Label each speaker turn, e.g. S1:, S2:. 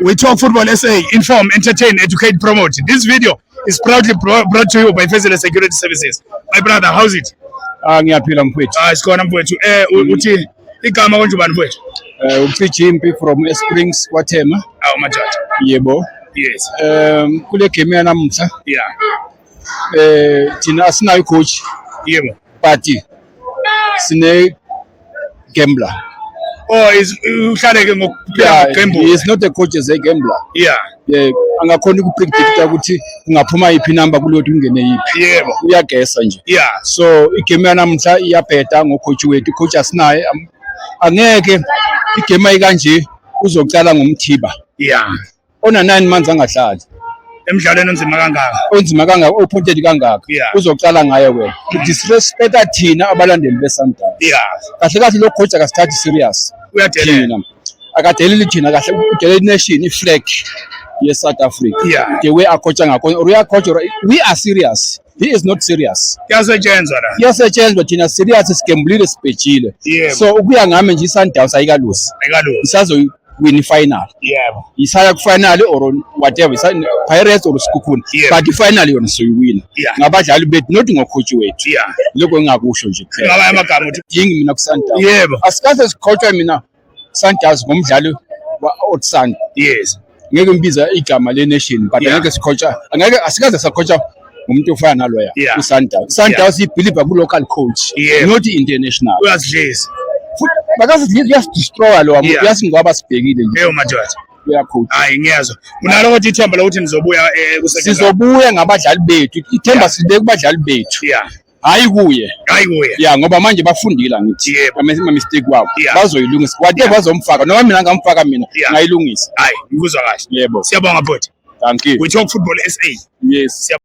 S1: We talk football SA, inform, entertain, educate, promote. This video is proudly brought to you by Fezile Security Services. My brother, how's it?
S2: Ah, ngiyaphila mfowethu.
S1: Ah, sikhona mfowethu. Uthi igama konje ubani, mfowethu?
S2: UCijimpi from Springs, kwaThema.
S1: Awu majaji.
S2: Yebo. Kule game yanamuhla thina asinayo coach but sine gambler.
S1: Oh, is uhlale ke ngokuphila ngokugamble.
S2: He is not a coach, is a gambler. Yeah, angakhona ukupredicta ukuthi kungaphuma yiphi number kulotho, kungene yiphi. Uyagesa nje. So igame yanamuhla iyabheda ngocoach wethu. Coach asinaye. Angeke igame ayikanje uzocala ngoMothiba ona 9 months angadlali.
S1: Emidlalweni onzima kangaka.
S2: Onzima kangaka, oppointed kangaka. Uzocala ngaye wena udisrespecta thina abalandeli be-Sundowns. Kahle kahle lo coach akasithathi serious.
S1: Uyadelela.
S2: Thina akadeleli thina kahle, udelela i-nation, i-flag ye-South Africa. The way acoacha ngakhona, or uyacoach or we are serious, he is not serious.
S1: Kuyasetshenzwa la.
S2: Kuyasetshenzwa, thina serious, sigembulile, sibhejile. So ukuya ngami nje, i-Sundowns ayikalusi.
S1: Ayikalusi.
S2: Isazowina i-final. Isaya ku-final or whatever, Pirates or Sekhukhune. But i-final yona siyoyiwina ngabadlali bethu, not ngocoach wethu. Lokho engingakusho nje kuphela.
S1: Ngaba amagama uthi
S2: Dingi mina ku-Sundowns. Asikaze sikhotshwe mina Sundowns ngomdlali wa-outside. Ngeke ngibiza igama le-nation, but angeke sikhotshwa, angeke, asikaze sakhotshwa ngumuntu ofana naloya. U-Sundowns, Sundowns ibhilibha ku-local coach, not international.
S1: Uyasidlisa.
S2: Futhi bakasidlisa, uyasidestroya lo muntu. Uyasingcwaba sibhekile nje.
S1: Leyo majaji.
S2: Uyacoach.
S1: Hayi, ngiyazwa. Unalo kodwa ithemba lokuthi nizobuya ku-second round?
S2: Sizobuya ngabadlali bethu, ithemba silibeke kubadlali bethu, hayi kuye.
S1: Hayi kuye.
S2: Ya, ngoba manje bafundile, angithi? Ama-mistake wabo bazoyilungisa, whatever bazomfaka, noma mina ngamfaka mina ngayilungisa.
S1: Hayi, ngikuzwa kahle.
S2: Yebo.
S1: Siyabonga, bhuti.
S2: Thank you.
S1: We talk football SA.
S2: Yes.